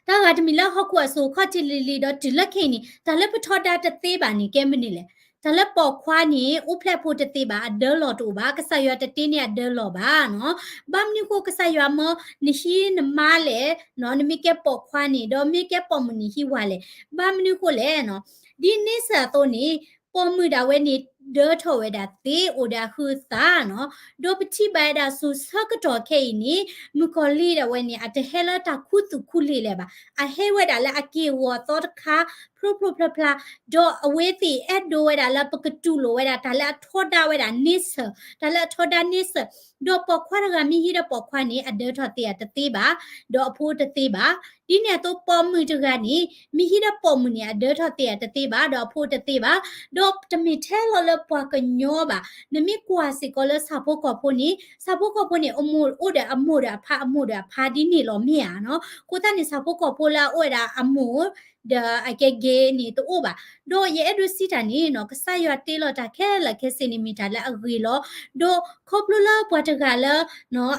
တၢ်ဂၤတမံၤလၢဟီၣ်ခိၣ်အစိၤ ခီၣ်ထံးလံၤလံၤဒီးတုၤလၢခဲအံၤန့ၣ် တၢ်လၢပထီဒါတသ့ဘၣ်န့ၣ် ကဲမနုၤလဲၣ်. တၢ်လၢပိာ်ခွါန့ၣ် အိၣ်ဖျဲၣ်ဖိတသ့ဘၣ်, အဒၢလီၢ်တအိၣ်ဘၣ်, ကစၢ်ယွၤတတ့န့ၢ်အဒၢလီၢ်ဘၣ်နီၤ. ဘၣ်မနုၤဃိကစၢ်ယွၤမၢနဟံးနမါလဲၣ်, နမ့ၢ်ကဲပိာ်ခွါန့ၣ် ဒီးမ့ၢ်ကဲပိာ်မုၣ်န့ၣ်ဟံးဝၤလဲၣ်. ဘၣ်မနုၤဃိလဲၣ်နီၤ. ဒ်န့ဆၢၣ်အသိးန့ၣ် ပိာ်မုၣ်ဒၣ်ဝဲန့ၣ် ဒၢထီၣ်ဝဲဒၣ်သ့ အိၣ်ဒီးအဟုးအသးနီၤ. ဒီးပထံၣ်ဘၣ်ဝဲဒၣ်စိၤဆၢကတီၢ်ခဲအံၤန့ၣ် မုၣ်ကီၤလံၢ်ဒၣ်ဝဲန့ၣ် အတဟဲလၢတၢ်ခူသူၣ်ခူလံာ်လၢၤဘၣ်. အဟဲဝဲဒၣ်လၢအက့ၢ်ဂီၤအသီတခါ ဖျိဖျိဖျါဖျါ, ဒီးအဝဲသ့ၣ်အဲၣ်ဒိးဝဲဒၣ်လၢပကတူၢ်လိာ်ဝဲဒၣ် တၢ်လၢအထီဒါဝဲဒၣ်န့ဆၢၣ်, တၢ်လၢအထီဒါန့ဆၢၣ်, ဒီးပိာ်ခွါတဂၤမ့ၢ်ဟံးဒီးပိာ်ခွါန့ၣ် အဒၢထီၣ်သ့ဧါတသ့ဘၣ်, ဒီးအဖိတသ့ဘၣ်. ဒ်န့ၣ်အသိးပိာ်မုၣ်တဂၤန့ၣ် မ့ၢ်ဟံးဒီးပိာ်မုၣ်န့ၣ် အဒၢထီၣ်သ့ဧါတသ့ဘၣ်, ဒီးအဖိတသ့ဘၣ်. ဒီးတမ့ၢ်ထဲလီၤလၢပှၤကညီဘၣ်. နမ့ၢ်ကွၢ်စ့ၢ်ကီးလၢဆၣ်ဖိကီၢ်ဖိန့ၣ် ဆၣ်ဖိကီၢ်ဖိန့ၣ် အမိၢ်အိၣ်ဒီးအမိၢ်ဒီးအဖါ အမိၢ်ဒီးအဖါဒ်န့ၣ်လီၤမ့ၢ်ဧါနီၤ. အဃိသတးန့ၣ် ဆၣ်ဖိကီၢ်ဖိလၢအအိၣ်ဝဲဒၣ်အမိၢ် ဒီးအကဲ gay န့ၣ်တအိၣ်ဘၣ်. ဒီးယအဲၣ်ဒိးစံးတၢ်န့ၣ်နီၤ ကစၢ်ယွၤတ့လီၤတၢ်ခဲလၢာ်ခဲဆ့န့ၣ်မ့ၢ်တၢ်လၢအဂ့ၤလီၤ. ဒီးခီဖျိလၢပှၤတဂၤလၢ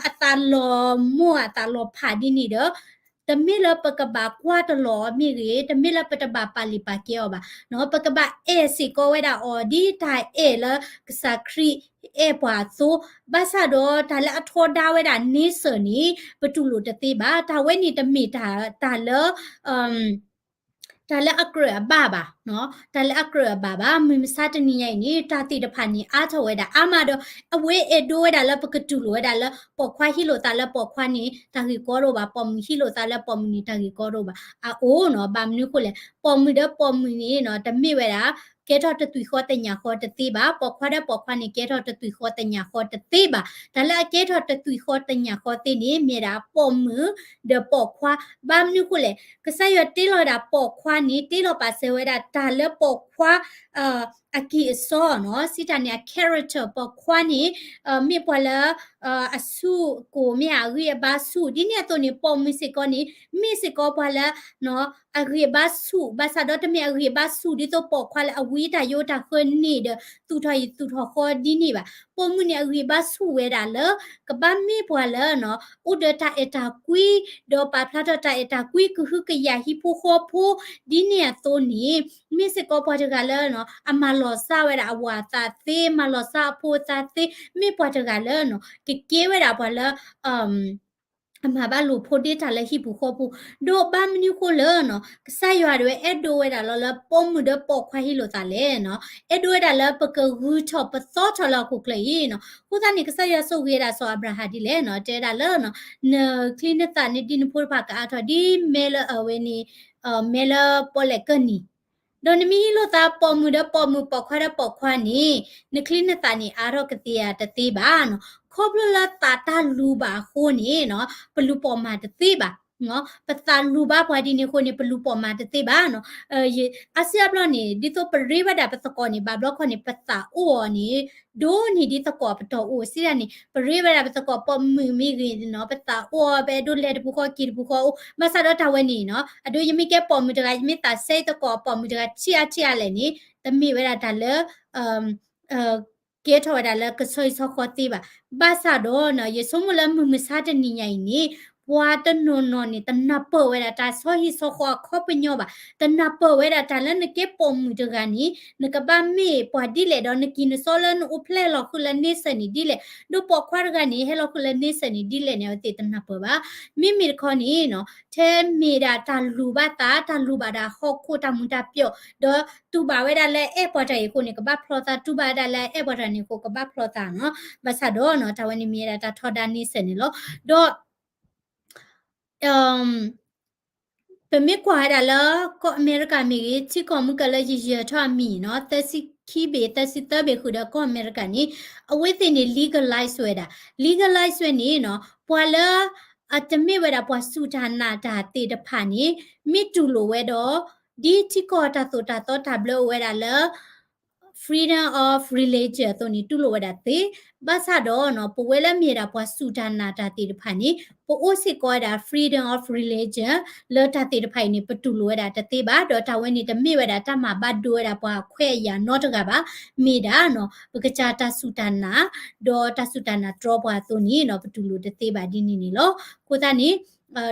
အသးလီၤမိၢ်အသးလီၤဖးဒ်န့ၣ်ဒီး တမ့ၢ်လၢပကဘၣ်ကွၢ်တလီၤအီၤမ့ၢ်ဂ့ၤ, တမ့ၢ်လၢပတဘၣ်ပာ်လုၢ်ပာ်ကဲအီၤဘၣ်. ပကဘၣ်အဲၣ်စ့ၢ်ကီးဝဲဒၣ်အီၤဒ်တၢ်အဲၣ်လၢကစၢ်ခရံာ်အဲၣ်ပှၤအသိး, ဘၣ်ဆၣ်ဒီးတၢ်လၢအထီဒါဝဲဒၣ်န့ဆၢၣ်န့ၣ် ပတူၢ်လိာ်တသ့ဘၣ်. တၢ်ဝဲန့ၣ်တမ့ၢ်တၢ် တၢ်လၢ တၢ်လၢအကြၢးအဘၣ်ဘၣ်, တၢ်လၢအကြၢးအဘၣ်ဘၣ်. မုၢ်မဆါတနံၤညါအံၤန့ၣ် တၢ်သ့ၣ်တဖၣ်န့ၣ်အါထီၣ်ဝဲဒၣ်အါမးဒီး အဝဲအဲၣ်ဒိးဝဲဒၣ်လၢပကတူၢ်လိာ်ဝဲဒၣ်လၢ ပိာ်ခွါဟံးလိာ်သးလၢပိာ်ခွါန့ၣ် တၢ်ဂ့ၢ်ကီတအိၣ်ဘၣ်, ပိာ်မုၣ်ဟံးလိာ်သးလၢပိာ်မုၣ်န့ၣ် တၢ်ဂ့ၢ်ကီတအိၣ်ဘၣ်. အအိၣ်နီၤ, ဘၣ်မနုၤအဃိလဲၣ်, ပိာ်မုၣ်ဒီးပိာ်မုၣ်န့ၣ်နီၤ တမ့ၢ်ဝဲဒၣ် ကဲထီၣ်တသွံၣ်ဃီသညၣ်ဃီတသ့ဘၣ်, ပိာ်ခွါဒီးပိာ်ခွါန့ၣ် ကဲထီၣ်တသွံၣ်ဃီသညၣ်ဃီတသ့ဘၣ်. တၢ်လၢအကဲထီၣ်တသွံၣ်ဃီသညၣ်ဃီသ့န့ၣ် မ့ၢ်ဒၣ်ပိာ်မုၣ်ဒီးပိာ်ခွါ. ဘၣ်မနုၤအဃိလဲၣ်, ကစၢ်ယွၤတ့လီၤဝဲဒၣ်ပိာ်ခွါန့ၣ် တ့လီၤပာ်စၢၤဝဲဒၣ်တၢ်လၢပိာ်ခွါ အကံၢ်အစီနီၤ, စံးတၢ်န့ၣ် အ character ပိာ်ခွါန့ၣ် မ့ၢ်ပှၤလၢ အဆူၣ်ကိၣ်မ့ၢ်အဂံၢ်အဘါဆူၣ်, ဒ်န့ၣ်အသိးန့ၣ် ပိာ်မုၣ်စ့ၢ်ကီးန့ၣ် မ့ၢ်စ့ၢ်ကီးပှၤလၢ အဂံၢ်အဘါဆူၣ်, ဘၣ်ဆၣ်ဒီးတမ့ၢ်အဂံၢ်အဘါဆူၣ် ဒ်သိးပိာ်ခွါလၢအဝံတၢ်ယိးတၢ်ဃၢန့ၣ်ဒီး သူၣ်ထီၣ်ယံၤသူၣ်ထီၣ်ဃီဒ်န့ၣ်ဘၣ်. ပိာ်မုၣ်န့ၣ် အဂံၢ်အဘါဆူၣ်ဝဲဒၣ်လၢ ကဘၣ်မ့ၢ်ပှၤလၢ အိၣ်ဒီးတၢ်အဲၣ်တၢ်ကွံ ဒီးပာ်ဖျါထီၣ်တၢ်အဲၣ်တၢ်ကွံ ကဟုကယာ်ဟံၣ်ဖိဃီဖိ ဒ်န့ၣ်အသိးန့ၣ် မ့ၢ်စ့ၢ်ကီးပှၤတဂၤလၢ အမၤလီၤစၢ်ဝဲဒၣ်အဝၤအသးသ့, မၤလီၤစၢ်အဖိအသးသ့, မ့ၢ်ပှၤတဂၤလၢ ကကဲဝဲဒၣ်ပှၤလၢ အမၤဘၣ်လိာ်ဖိးဒ့တၢ်လၢဟံၣ်ပူၤဃီပူၤ, ဒီးဘၣ်မနုၤဃိလၢ ကစၢ်ယွၤဒၣ်ဝဲအဲၣ်ဒိးဝဲဒၣ်လီၤလၢပိာ်မုၣ်ဒီးပိာ်ခွါဟံးလိာ်သးလဲၣ်နီၤ, အဲၣ်ဒိးဝဲဒၣ်လၢပကဂုၤထီၣ်ပသီထီၣ်လၢဟီၣ်ခိၣ်ချၢအံၤနီၤ. အဃိသတးန့ၣ် ကစၢ်ယွၤဆိၣ်ဂ့ၤဝဲဒၣ်စီၤအၤဘြၤဟၣ်ဒ်လဲၣ်နီၤ, တဲဝဲဒၣ်လၢ နချံနသၣ်န့ၣ်ဒ်နဖိတဖၣ်ကအါထီၣ်ဒ်မဲလၢအဝဲန့ၣ် မဲလၢပီၣ်လဲၣ်ကၢၢ်နံၤ ဒီးနမ့ၢ်ဟံးလိာ်သးပိာ်မုၣ်ဒီးပိာ်မုၣ် ပိာ်ခွါဒီးပိာ်ခွါန့ၣ် နချံနသၣ်န့ၣ်အါထီၣ်ကသ့ဧါတသ့ဘၣ်နီၤ. ခီဖျိလၢသးတၢ်လူၤဘၣ်အဃိန့ၣ်နီၤ ပလူၤပိာ်မုၣ်တသ့ဘၣ်. ပသးလူၤဘၣ်ပှၤဒ်န့ၣ်အဃိန့ၣ် ပလူၤပိာ်မုၣ်တသ့ဘၣ်နီၤ. အါစုအါဘျီန့ၣ် ဒ်သိးပရ့ဝဲဒၣ်ပသကိးန့ၣ် ဘၣ်ဘျီခီန့ၣ် ပသးအိၣ်အီၤန့ၣ် ဒိၣ်န့ၢ်ဒ်သကိးအပတီၢ်အိၣ်စံးဒၣ်န့ၣ် ပရ့ဝဲဒၣ်ပသကိးပိာ်မုၣ်မ့ၢ်ဂ့ၤနီၤ ပသးအိၣ်အီၤ ပအဲၣ်ဒိးလဲၤတပူၤဃီက့ၤတပူၤဃီအိၣ် ဘၣ်ဆၣ်ဒီးတၢ်ဝဲန့ၣ်နီၤ အဒိယမ့ၢ်ကဲပိာ်မုၣ်တဂၤ ယမ့ၢ်သးစဲသကိးအပိာ်မုၣ်တဂၤထံၣ်အါထံၣ်အါလဲၣ်န့ၣ် တမ့ၢ်ဝဲဒၣ်တၢ်လၢ ကဲထီၣ်ဝဲဒၣ်လၢကဆီဟံၣ်ဆီဃီသ့ဘၣ်. ဘၣ်ဆၣ်ဒီးနီၤ ယဆိကမိၣ်လၢမုၢ်မဆါတနံၤညါအံၤန့ၣ် ပှၤတနီၤနီၤန့ၣ် တနၢ်ပၢၢ်ဝဲဒၣ်တၢ်ဆီဟံၣ်ဆီဃီအခီပညီဘၣ်. တနၢ်ပၢၢ်ဝဲဒၣ်တၢ်လၢနကဲပိာ်မုၣ်တဂၤန့ၣ် နကဘၣ်မ့ၢ်ပှၤဒ်လဲၣ်ဒီး နကံၢ်နစီလၢနအိၣ်ဖျဲၣ်လီၤဃုာ်လၢန့ဆၢၣ်န့ၣ်ဒ်လဲၣ်, ဒီးပိာ်ခွါတဂၤန့ၣ် ဟဲလီၤဃုာ်လၢန့ဆၢၣ်န့ၣ်ဒ်လဲၣ်န့ၣ် အဝဲသ့ၣ်တနၢ်ပၢၢ်ဘၣ်. မ့မ့ၢ်တခီန့ၣ်နီၤ ထဲမ့ၢ်ဒၣ်တၢ်လူၤဘၣ်သး တၢ်လူၤဘၣ်ဒၣ်ဟီၣ်ခိၣ်တၢ်မုာ်တၢ်ပျီၣ် ဒီးတူၢ်ဘၣ်ဝဲဒၣ်လၢအဲၣ်ပှၤတၢ်အံၤအဃိန့ၣ် ကဘၣ်ဖျီသး, တူၢ်ဘၣ်ဝဲဒၣ်လၢအဲၣ်ပှၤတၢ်န့ၣ်အဃိ ကဘၣ်ဖျီသးနီၤ. ဘၣ်ဆၣ်ဒီးနီၤ တၢ်ဝဲန့ၣ်မ့ၢ်ဝဲဒၣ်တၢ်ထီဒါန့ဆၢၣ်န့ၣ်လီၤ. ဒီး ပမ့ၢ်ကွၢ်ဝဲဒၣ်လၢကီၢ်အမဲရကၤမ့ၢ်ဂ့ၤ ထံကီၢ်မုၢ်ကၢၢ်လၢယယၢၤထီၣ်အမံၤနီၤ သၢဆံခံဘ့ၣ် သၢဆံသၢဘ့ၣ်ဃုာ်ဒီးကီၢ်အမဲရကၤန့ၣ် အဝဲသ့ၣ်န့ၣ် legalize ဝဲဒၣ်, legalize ဝဲန့ၣ်နီၤ ပှၤလၢ အတမ့ၢ်ဝဲဒၣ်ပှၤစူၢ်တၢ်နာ်တၢ်သ့ၣ်တဖၣ်န့ၣ် မ့ၢ်တူၢ်လိာ်ဝဲဒီး ဒ်ထံကီၢ်တၢ်သိၣ်တၢ်သီတၢ်ဘျၢအိၣ်ဝဲဒၣ်လၢ freedom of religion အသိးန့ၣ် တူၢ်လိာ်ဝဲဒၣ်သ့, ဘၣ်ဆၣ်ဒီးနီၤ ပဝဲလၢမ့ၢ်ဝဲဒၣ်ပှၤစူၢ်တၢ်နာ်တၢ်သ့ၣ်တဖၣ်န့ၣ် ပအိၣ်စ့ၢ်ကီးဝဲဒၣ် freedom of religion လၢတၢ်သ့ၣ်တဖၣ်အံၤန့ၣ် ပတူၢ်လိာ်ဝဲဒၣ်တသ့ဘၣ်, ဒီးတၢ်ဝဲန့ၣ်တမ့ၢ်ဝဲဒၣ်တၢ်မၤဘၣ်ဒိဝဲဒၣ်ပှၤခွဲးအယာ်နီတဂၤဘၣ်, မ့ၢ်ဒၣ်နီၤ ပကစၢ်တၢ်စူၢ်တၢ်နာ် ဒီးတၢ်စူၢ်တၢ်နာ်တြီပှၤအသိးန့ၣ်နီၤ ပတူၢ်လိာ်တသ့ဘၣ်ဒ်န့ၣ်န့ၣ်လီၤ. အဃိသတးန့ၣ်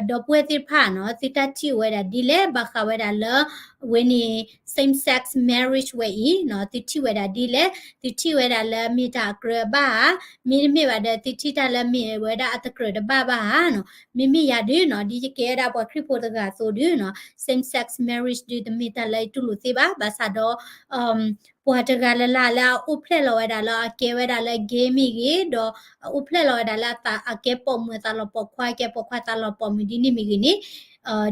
ဒီပုၢ်ဝဲၢ်သ့ၣ်တဖၣ်နီၤ သုတၢ်ထံၣ်အိၣ်ဝဲဒၣ်ဒ်လဲၣ် ဘၣ်ဃးဝဲဒၣ်လၢ ဝဲန့ၣ် same sex marriage ဝဲအံၤနီၤ သုထံၣ်ဝဲဒၣ်ဒ်လဲၣ်, သုထံၣ်ဝဲဒၣ်လၢမ့ၢ်တၢ်အကြၢးအဘၣ်ဧါ, မ့တမ့ၢ်ဘၣ်ဒီး သုထံၣ်တၢ်လၢမ့ၢ်ဝဲဒၣ်အတကြၢးတဘၣ်ဘၣ်ဧါနီၤ. မ့မ့ၢ်ယၤဒုနီၤ ဒ်ယကဲဝဲဒၣ်ပှၤခရံာ်ဖိတဂၤအသိးဒုနီၤ same sex marriage ဒုတမ့ၢ်တၢ်လၢယတူၢ်လိာ်သ့ဘၣ်. ဘၣ်ဆၣ်ဒီး ပှၤတဂၤလၢ်လၢ်လၢအအိၣ်ဖျဲၣ်လီၤဝဲဒၣ်လၢအကဲဝဲဒၣ်လၢ gay မ့ၢ်ဂ့ၤ, ဒီးအအိၣ်ဖျဲၣ်လီၤဝဲဒၣ်လၢအသးအကဲပိာ်မုၣ်အသးလီၤပိာ်ခွါ ကဲပိာ်ခွါသးလီၤပိာ်မုၣ်ဒ်န့ၣ်မ့ၢ်ဂ့ၤန့ၣ်,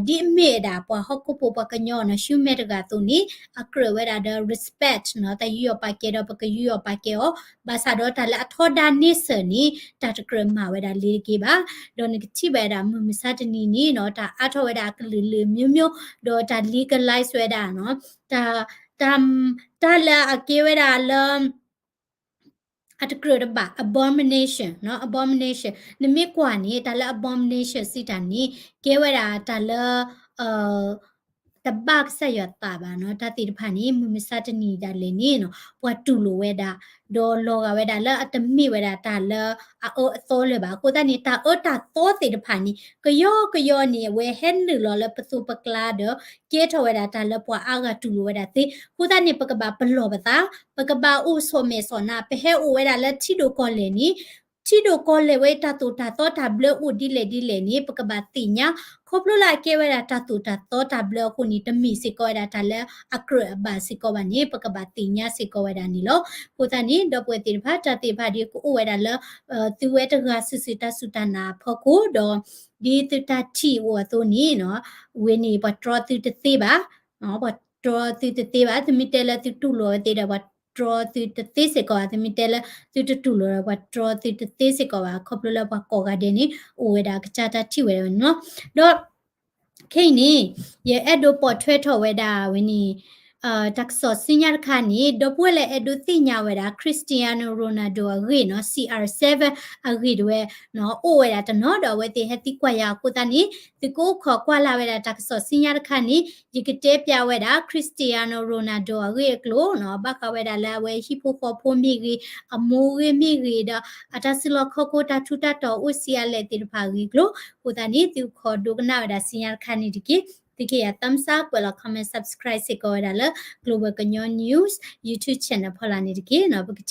ဒ်အမ့ၢ်ဝဲဒၣ်ပှၤဟီၣ်ခိၣ်ဖိပှၤကညီနီၤ human တဂၤအသိးန့ၣ် အကြၢးဝဲဒၣ်ဒီး respect နီၤ တၢ်ယူးယီၣ်ပာ်ကဲဒီးပကယူးယီၣ်ပာ်ကဲအီၤ, ဘၣ်ဆၣ်ဒီးတၢ်လၢအထီဒါန့ဆၢၣ်န့ၣ် တၢ်တကြၢးမၤဝဲဒၣ်လ့ၤတက့ၢ်ဘၣ်. ဒီးနကထံၣ်ဘၣ်ဝဲဒၣ်မုၢ်မဆါတနံၤန့ၣ်နီၤ တၢ်အါထီၣ်ဝဲဒၣ်အကလုာ်လုာ်မျိုးမျိုး, ဒီးတၢ် legalize ဝဲဒၣ်နီၤ တၢ် တၢ် တၢ်လၢအကဲဝဲဒၣ်လၢ အတကြၢးတဘၣ် abomination နီၤ abomination နမ့ၢ်ကွၢ်န့ၣ် တၢ်လၢ abomination စံးတၢ်န့ၣ် ကဲဝဲဒၣ်တၢ်လၢ တဘၣ်ကစၢ်ယွၤသးဘၣ်နီၤ တၢ်သ့ၣ်တဖၣ်န့ၣ် မုၢ်မဆါတနံၤဒၣ်လဲာ်န့ၣ်နီၤ ပှၤတူၢ်လိာ်ဝဲဒၣ် ဒီးလီၤဂာ်ဝဲဒၣ်လၢအတမ့ၢ်ဝဲဒၣ်တၢ်လၢအအၢအသီလၢၤဘၣ်. အဃိသတးန့ၣ် တၢ်အၢတၢ်သီသ့ၣ်တဖၣ်န့ၣ် ကယီကယီန့ၣ် အဝဲဟဲနုာ်လီၤလၢပသိးပကျါဒီး ကဲထီၣ်ဝဲဒၣ်တၢ်လၢပှၤအါဂၤတူၢ်လိာ်ဝဲဒၣ်သ့. အဃိသတးန့ၣ် ပကဘၣ်ပလီၢ်ပသး, ပကဘၣ်အိၣ်ဆိးမဲာ်ဆိးနါ, ပဟဲအိၣ်ဝဲဒၣ်လၢထံဒိၣ်ကီၢ်လဲၢ်န့ၣ် ထံဒိၣ်ကီၢ်လဲၢ်ဝဲတၢ်သိၣ်တၢ်သီတၢ်ဘျၢအိၣ်ဒ်လဲၣ်ဒ်လဲၣ်န့ၣ် ပကဘၣ်သ့ၣ်ညါ, ခီဖျိလၢအကဲဝဲဒၣ်တၢ်သိၣ်တၢ်သီတၢ်ဘျၢအဃိန့ၣ် တမ့ၢ်စ့ၢ်ကီးဝဲဒၣ်တၢ်လၢအကြၢးအဘၣ်စ့ၢ်ကီးဘၣ်န့ၣ် ပကဘၣ်သ့ၣ်ညါစ့ၢ်ကီးဝဲဒၣ်န့ၣ်လီၤ. အဃိသတးန့ၣ် ဒီပုၢ်ဝဲၢ်သ့ၣ်တဖၣ် တၢ်သ့ၣ်တဖၣ်ဒ်ကအိၣ်ဝဲဒၣ်လၢ သုဝဲတဂၤစုာ်စုာ်တၢ်စူၢ်တၢ်နာ်အဖီခိၣ်ဒီး ဒ်သုတၢ်ထံၣ်အိၣ်အသိးန့ၣ်နီၤ ဝဲန့ၣ် ပှၤတြီသုတသ့ဘၣ်, ပှၤတြီသုတသ့ဘၣ်. သုမ့ၢ်တဲလၢသုတူၢ်လိာ်ဝဲသ့ဒီး ပှၤတြီသုတသ့စ့ၢ်ကီးဘၣ်. သုမ့ၢ်တဲလၢသုတတူၢ်လိာ်ဒီး ပှၤတြီသုတသ့စ့ၢ်ကီးဘၣ်. ခီဖျိလၢပှၤကိးဂၤဒဲးန့ၣ် အိၣ်ဝဲဒၣ်ကစၢ်တၢ်ထံၣ်ဝဲဒၣ်နီၤ. ဒီး ခဲအံၤန့ၣ် ယအဲၣ်ဒိးပိာ်ထွဲထီၣ်ဝဲဒၣ်ဝဲန့ၣ် တၢ်ကစီၣ်ဆူညါတခါန့ၣ် ဒီပုၢ်ဝဲၢ်လၢအဲၣ်ဒိးသ့ၣ်ညါဝဲဒၣ် Cristiano Ronaldo အဂ့ၢ်နီၤ CR seven အဂ့ၢ်တဝဲ အိၣ်ဝဲဒၣ်တနီၤဒီး အဝဲသ့ၣ်ဟဲသံကွၢ်ယၤအဃိသတးန့ၣ် သုကအိၣ်ခိးကွၢ်လၢ်ဝဲဒၣ်တၢ်ကစီၣ်ဆူညါတခါန့ၣ် ယကတဲပျးဝဲဒၣ် Cristiano Ronaldo အဂ့ၢ်အကျိၤနီၤ ဘၣ်ဃးဝဲဒၣ်လၢအဝဲဟံၣ်ဖိဃီဖိမ့ၢ်ဂ့ၤ, အမိၢ်ဂ့ၤမ့ၢ်ဂ့ၤဒီး အတၢ်စုလီၢ်ခီၣ်ခိၣ်တၢ်ထူးတၢ်တီၤအိၣ်ဆံးအါလဲၣ်သ့ၣ်တဖၣ်အဂ့ၢ်အကျိၤ အဃိသတးန့ၣ် သုကခိးဒိကနၣ်ဝဲဒၣ်ဆူညါတခါန့ၣ်တက့ၢ်. သုက့ယၤ thumbs up ကွဲးလီၤ comment subscribe စ့ၢ်ကီးဝဲဒၣ်လၢ Global ကညီ News YouTube channel ဖီလာ်န့ၣ်တက့ၢ်နီၤ ပကထံၣ်